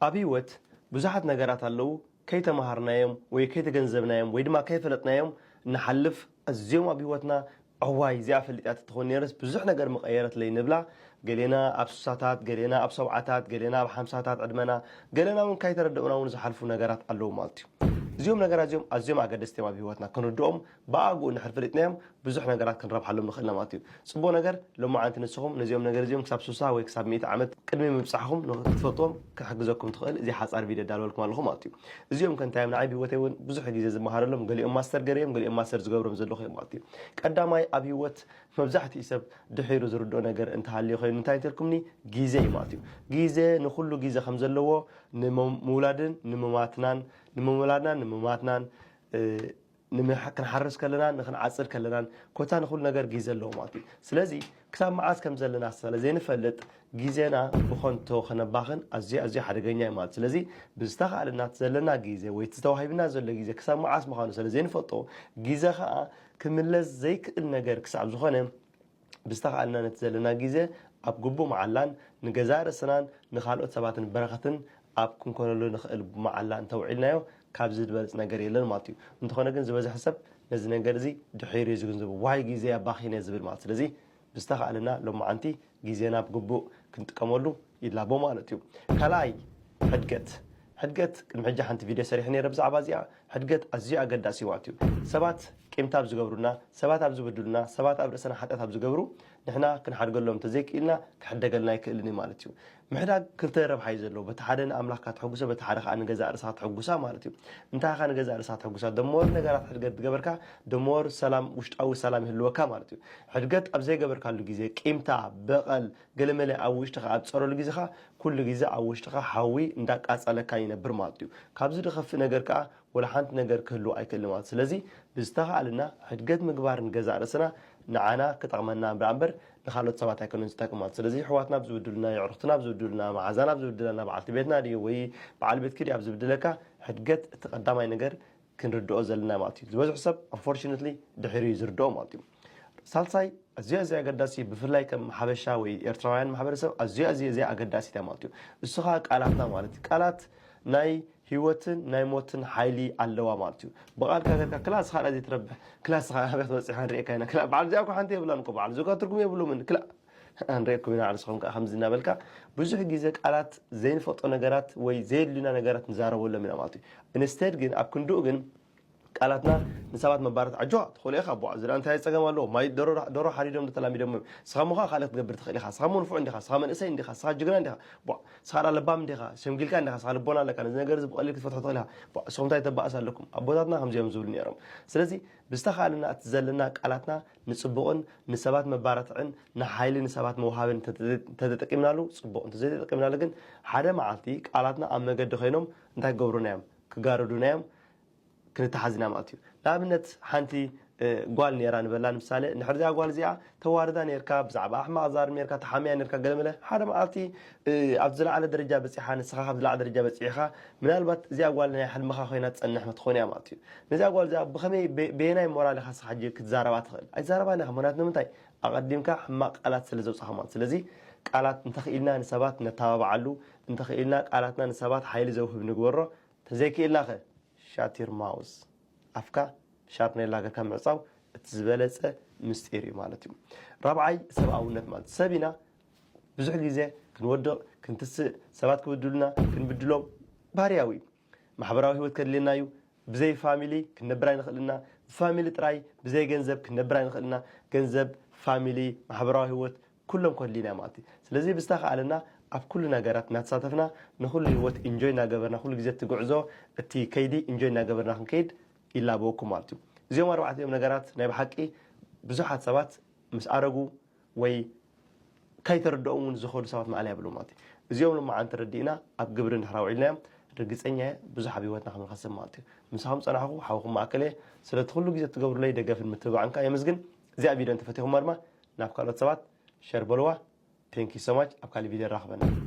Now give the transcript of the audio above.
ኣብ ህይወት ብዙሓት ነገራት ኣለዉ፣ ከይተማሃርናዮም ወይ ከይተገንዘብናዮም ወይ ድማ ከይፈለጥናዮም ንሓልፍ። ኣዝዮም ኣብ ህይወትና፣ "እዋይ፣ እዚኣ ፈሊጣ ተትኾን ነይረስ ብዙሕ ነገር ምቐየረትለይ" ንብላ። ገሌና ኣብ ስሳታት፣ ገሌና ኣብ ሰብዓታት፣ ገሌና ኣብ ሓምሳታት ዕድመና፣ ገሌና እውን ካይተረደኡና እውን ዝሓልፉ ነገራት ኣለዉ ማለት እዩ። እዚኦም ነገራት እዚኦም ኣዝዮም ኣገደስቲ እዮም ኣብ ህይወትና። ክንርድኦም ብኣግኡ እንድሕር ፈሊጥናዮም ብዙሕ ነገራት ክንረብሓሎም ንኽእል ኢና ማለት እዩ። ጽቡቕ ነገር፣ ሎማዓንቲ ንስኹም ነዚኦም ነገር እዚኦም ክሳብ ሱሳ ወይ ክሳብ ሚእቲ ዓመት ቅድሚ ምብጻሕኹም ክትፈልጥዎም ክሕግዘኩም ትኽእል እዚ ሓጻር ቪድዮ ዳለወልኩም ኣለኹ ማለት እዩ። እዚኦም ከ እንታይ እዮም? ንዓይ ብህይወተይ እውን ብዙሕ ግዜ ዝመሃረሎም፣ ገሊኦም ማስተር ገይረ እዮም፣ ገሊኦም ማስተር ዝገብሮም ዘለኹ እዮም ማለት እዩ። ቀዳማይ፣ ኣብ ህይወት መብዛሕትኡ ሰብ ድሒሩ ዝርድኦ ነገር እንተሃልዩ ኮይኑ እንታይ እንተልኩምኒ፣ ግዜ እዩ ማለት እዩ። ግዜ ንኹሉ ግዜ ከም ዘለዎ፣ ንምውላድን ንምማትናን፣ ንምውላድናን ንምማትናን፣ እ፣ ንምሕ-፣ ክንሓርስ ከለና፣ ንክንዓጽድ ከለናን፣ ኮታ ንኹሉ ነገር ግዜ ኣለዎ ማለት እዩ። ስለዚ ክሳብ መዓስ ከም ዘለና ስለ ዘይንፈልጥ፣ ግዜና ብኸንቶ ከነባኽን ኣዝዩ፣ ኣዝዩ ሓደገኛ እዩ ማለት። ስለዚ ብዝተኻእለና እቲ ዘለና ግዜ ወይ እቲ ተዋሂብና ዘሎ ግዜ ክሳብ መዓስ ምዃኑ ስለ ዘይንፈልጦ፣ ግዜ ኸኣ ክምለስ ዘይክእል ነገር ክሳብ ዝኾነ፣ ብዝተኻእለና ነቲ ዘለና ግዜ ኣብ ግቡእ መዓላን ንገዛእ ርእስናን ንኻልኦት ሰባትን በረኸትን ኣብ ክንኮነሉ ንኽእል መዓላ እንተውዒልናዮ፣ ካብዚ ዝበልጽ ነገር የለን ማለት እዩ። እንተኾነ ግን ዝበዝሐ ሰብ ነዚ ነገር እዚ ድሒሩ እዩ ዝግንዘቦ። "ዋይ፣ ግዜ ኣባኺነ" ዝብል ማለት። ስለዚ ብዝተኻእለና ሎማዓንቲ ግዜና ብግቡእ ክንጥቀመሉ ይላቦ ማለት እዩ። ካልኣይ፣ ሕድገት። ሕድገት፣ ቅድሚ ሕጂ ሓንቲ ቪድዮ ሰሪሐ ነይረ ብዛዕባ እዚኣ። ሕድገት ኣዝዩ ኣገዳሲ እዩ ማለት እዩ። ሰባት ቂምታ ኣብ ዝገብሩና፣ ሰባት ኣብ ዝብድሉና፣ ሰባት ኣብ ርእስና ሓጢኣት ኣብ ዝገብሩ፣ ንሕና ክንሓድገሎም እንተዘይክኢልና፣ ክሕደገልና ኣይክእልን እዩ ማለት እዩ። ምሕዳግ ክልተ ረብሓ እዩ ዘለዎ። በቲ ሓደ ንኣምላኽካ ተሐጉሶ፣ በቲ ሓደ ከኣ ንገዛእ ርእስኻ ተሐጉሳ ማለት እዩ። እንታይ ኢኻ ንገዛእ ርእስኻ ተሐጉሳ? ደመወር ነገራት ሕድገት ዝገበርካ፣ ደመወር ሰላም፣ ውሽጣዊ ሰላም ይህልወካ ማለት እዩ። ሕድገት ኣብ ዘይገበርካሉ ግዜ፣ ቂምታ፣ በቐል፣ ገለመለ ኣብ ውሽጥኻ ኣብ ትጸረሉ ግዜኻ፣ ኩሉ ግዜ ኣብ ውሽጥኻ ሓዊ እንዳቃጸለካ ይነብር ማለት እዩ። ካብዚ ዝኸፍእ ነገር ከኣ ወላ ሓንቲ ነገር ክህልው ኣይክእልን ማለት። ስለዚ ብዝተኻእለና ሕድገት ምግባር ንገዛእ ርእስና ንዓና ክጠቕመና እምበኣር ንኻልኦት ሰባት ኣይኮነን ዝጠቅም ማለት። ስለዚ ኣሕዋትና ኣብ ዝብድሉና፣ የዕሩኽትና ኣብ ዝብድሉና፣ መሓዛና ኣብ ዝብድለና፣ በዓልቲ ቤትና ድዩ ወይ በዓል ቤትኪ ድዩ ኣብ ዝብድለካ፣ ሕድገት እቲ ቀዳማይ ነገር ክንርድኦ ዘለና ማለት እዩ። ዝበዝሑ ሰብ unfortunately ድሒሩ እዩ ዝርድኦ ማለት እዩ። ሳልሳይ፣ ኣዝዩ ኣዝዩ ኣገዳሲ፣ ብፍላይ ከም ሓበሻ ወይ ኤርትራውያን ማሕበረሰብ ኣዝዩ ኣዝዩ ኣዝዩ ኣገዳሲት እያ ማለት እዩ። እሱ ኸኣ ቃላትና ማለት እዩ። ቃላት ናይ ህይወትን ናይ ሞትን ሓይሊ ኣለዋ ማለት እዩ። ብቓልካ ጌርካ ክላ እስኻ ዳ ዘይትረብሕ፣ ክላ እስኻ ኣበይ ክትበጽሕ ንርእየካ ኢና፣ ክላ በዓል እዚኣ እኮ ሓንቲ የብላን እኮ፣ በዓል እዚ እኮ ትርጉም የብሉምን፣ ክላ ንርእየኩም ኢና፣ ንስኹም ከኣ ከምዚ እናበልካ ብዙሕ ግዜ ቃላት ዘይንፈልጦ ነገራት ወይ ዘየድልዩና ነገራት ንዛረበሎም ኢና ማለት እዩ። ኢንስቴድ ግን ኣብ ክንድኡ ግን ቃላትና ንሰባት መባረቲ፣ "ኣጆኻ፣ ትኽእሎ ኢኻ፣ ቧዕ፣ ዝላ እንታይ ጸገም ኣለዎ? ማይ ደሮ፣ ደሮ ሓሪዶም ዶ ተላሚዶም እዮም? ስኻ እሞ ኸኣ ካልእ ክትገብር ትኽእል ኢኻ። ስኻ እሞ ንፉዕ እንዲኻ፣ ስኻ መንእሰይ እንዲኻ፣ ስኻ ጅግና እንዲኻ፣ ቧዕ፣ ስኻ ደኣ ለባም እንዲኻ፣ ሸምጊልካ እንዲኻ፣ ስኻ ልቦና ኣለካ፣ ነዚ ነገር እዚ ብቐሊል ክትፈትሖ ትኽእል ኢኻ። ቧዕ፣ ንስኹም እንታይ ተባእሱ ኣለኩም?" ኣቦታትና ከምዚ እዮም ዝብሉ ነይሮም። ስለዚ ብዝተኻእለና እቲ ዘለና ቃላትና ንጽቡቕን ንሰባት መባረትዕን ንሓይሊ ንሰባት መውሃብን እንተተጠቂምናሉ ጽቡቕ፣ እንተዘይተጠቂምናሉ ግን ሓደ መዓልቲ ቃላትና ኣብ መገዲ ኮይኖም እንታይ ክገብሩና እዮም? ክጋርዱና እዮም። ክንተሓዝ ኢና ማለት እዩ። ንኣብነት ሓንቲ፣ እ፣ ጓል ነይራ ንበላ ንምሳሌ፣ እንድሕር እዚኣ ጓል እዚኣ ተዋርዳ ነይርካ፣ ብዛዕባ ኣሕማቕ ዛር ነይርካ፣ ተሓምያ ነይርካ፣ ገለመለ፣ ሓደ መዓልቲ፣ እ፣ ኣብ ዝለዓለ ደረጃ በጺሓ፣ ንስኻ ካብ ዝለዓለ ደረጃ በጺሕኻ፣ ምናልባት እዚኣ ጓል ናይ ሕልምኻ ኮይና ትጸንሕ ትኾን እያ ማለት እዩ። ነዚኣ ጓል እዚኣ ብኸመይ፣ በ-፣ በየናይ ሞራል ኢኻ ንስኻ ሕጂ ክትዛረባ ትኽእል? ኣይትዛረባን ኢኻ። ምኽንያቱ ንምንታይ? ኣቐዲምካ ሕማቕ ቃላት ስለ ዘውጻኻ ማለት። ስለዚ ቃላት እንተኽኢልና ንሰባት ነተባብዓሉ፣ እንተኽኢልና ቃላትና ንሰባት ሓይሊ ዘውህብ ንግበሮ፣ እንተዘይክኢልና ኸ? Shut your mouth። ኣፍካ ሻርኔላ ጌርካ ምዕጻው እቲ ዝበለጸ ምስጢር እዩ ማለት እዩ። ራብዓይ፣ ሰብኣውነት ማለት ሰብ ኢና። ብዙሕ ግዜ ክንወድቕ፣ ክንትስእ፣ ሰባት ክብድሉና፣ ክንብድሎም ባህርያዊ እዩ። ማሕበራዊ ህይወት ከድልየና እዩ። ብዘይ ፋሚሊ ክንነብር ኣይንኽእልና። ብፋሚሊ ጥራይ፣ ብዘይ ገንዘብ ክንነብር ኣይንኽእልና። ገንዘብ፣ ፋሚሊ፣ ማሕበራዊ ህይወት፣ ኩሎም ከድልዩና ማለት እዩ። ስለዚ ብዝተኻእለና ኣብ ኩሉ ነገራት እናተሳተፍና ንኹሉ ህይወት ኢንጆይ እናገበርና ኩሉ ግዜ እቲ ጉዕዞ እቲ ከይዲ ኢንጆይ እናገበርና ክንከይድ ይላበወኩም ማለት እዩ። እዚኦም ኣርባዕቲኦም ነገራት ናይ ብሓቂ ብዙሓት ሰባት ምስ ኣረጉ ወይ ከይተረድኦም እውን ዝኸዱ ሰባት መዓል የብሉ ማለት እዩ። እዚኦም ሎማዓንቲ ተረዲእና ኣብ ግብሪ እንድሕር ኣውዒልናዮም ርግፀኛ እየ ብዙሕ ኣብ ህይወትና ክንኸስብ ማለት እዩ። ምሳኹም ፀናሕኹ ሓውኹም ማእከል እየ። ስለቲ ኩሉ ግዜ እትገብሩለይ ደገፍን ምትብባዕን ከዓ የመስግን። እዚኣ ቪድዮ እንተፈቲኹማ ድማ ናብ ካልኦት ሰባት ሸር በልዋ። Thank you so much። ኣብ ካልእ ቪድዮ ንራኸበና።